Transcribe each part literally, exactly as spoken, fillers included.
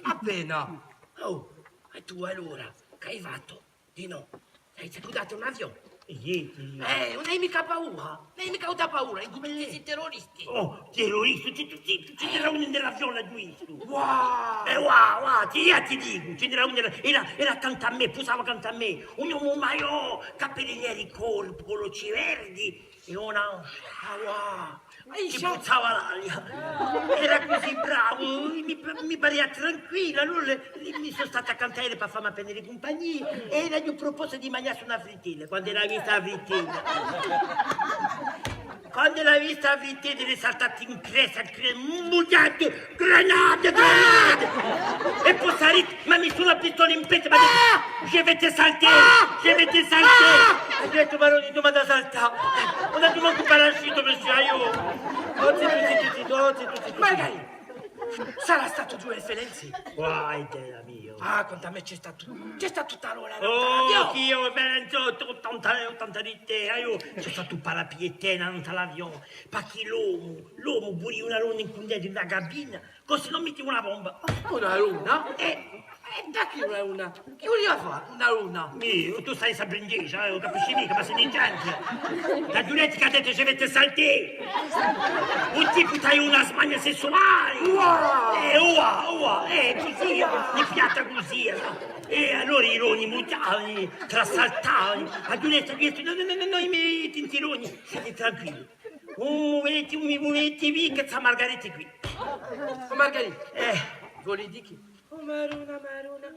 Appena. Oh, è tù allora, ch'hai fattu? Di nò. Hai secundatu un avione? Iè, ti dicu. Eh, ùn hai micca paura? Ùn hai micca avutu paura? Incù tutti sti terroristi. Oh, terroristi, ci, ci, ci, ci n'era unu in l'avione, aghju vistu. Wow! Eh, wow, wow, ti, eiu ti dicu, ci n'era unu, era, era accantu à mè, pusava accantu à mè, un omu maiò, capelli neri corpu, cù l'ochji verdi, è una... Ah, wow! Ci puzzava l'aria. Era cusì bravu, mi, mi paria tranquillu, allora mi sò statu accantu à ellu per fà mi appena di cumpagnia è l'aghju prupostu di magnassi una frittella. Quandu l'hà vista a frittella, quandu l'hà vista a frittella, hè saltatu in cresta, cre-, mughjatu, granata, granata! È po s'hà dittu, m'hà missu una pistola in pettu, m'hà dettu: "Je vais te salter, je vais te salter." Aghju dettu: "Ma ùn, ùn m'hà da saltà. Ùn aghju mancu parasciutu, monsieur, aiò." Oh, zittu, zittu, zittu, oh, zittu, zittu. Magari sarà statu dui F L N C. Guai, Dio mio. Ah, quantu à mè ci hè statu, ci hè statu tuttu l'avione. Oh, chì eiu, ben, ottanta, ottanta di tè, aiò, ci hè statu un parapiglia è tè in l'avione, perchè l'omu, l'omu vulia una luna in cundeddu in a cabina, cusì ùn mittia una bomba. Una luna? Eh. È da chì una luna? Chì vulia fà una luna? Mì, tù sai sta brindisa, eh, ùn capisci micca, ma sì intelligente. T'aghju dettu chì hà dettu: "Je vais te salter." Un tipu t'hà una smania sessuale. Uà! Eh, uà, uà, eh, cusì, mi piatta cusì, eh. È allora i loni mutavani, trasaltavani. Aghju dettu, aghju dettu: "Nò, nò, nò, nò, nò, i me tintironi, state tranquilli. Ùn muveti, ùn mi muveti micca, sta Margarita quì." Oh, Margarita. Eh. Voli dì chì? Oh, Maronna, Maronna.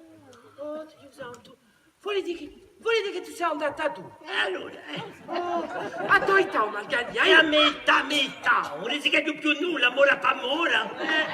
Oh, Diu santu. Voli dì chì, voli dì chì tù sì andata tù? È allora, eh? Oh, à a to età, Margarita, eh? È à a me età, à a me età, ùn risicheghju più nulla, mora pà mora, eh?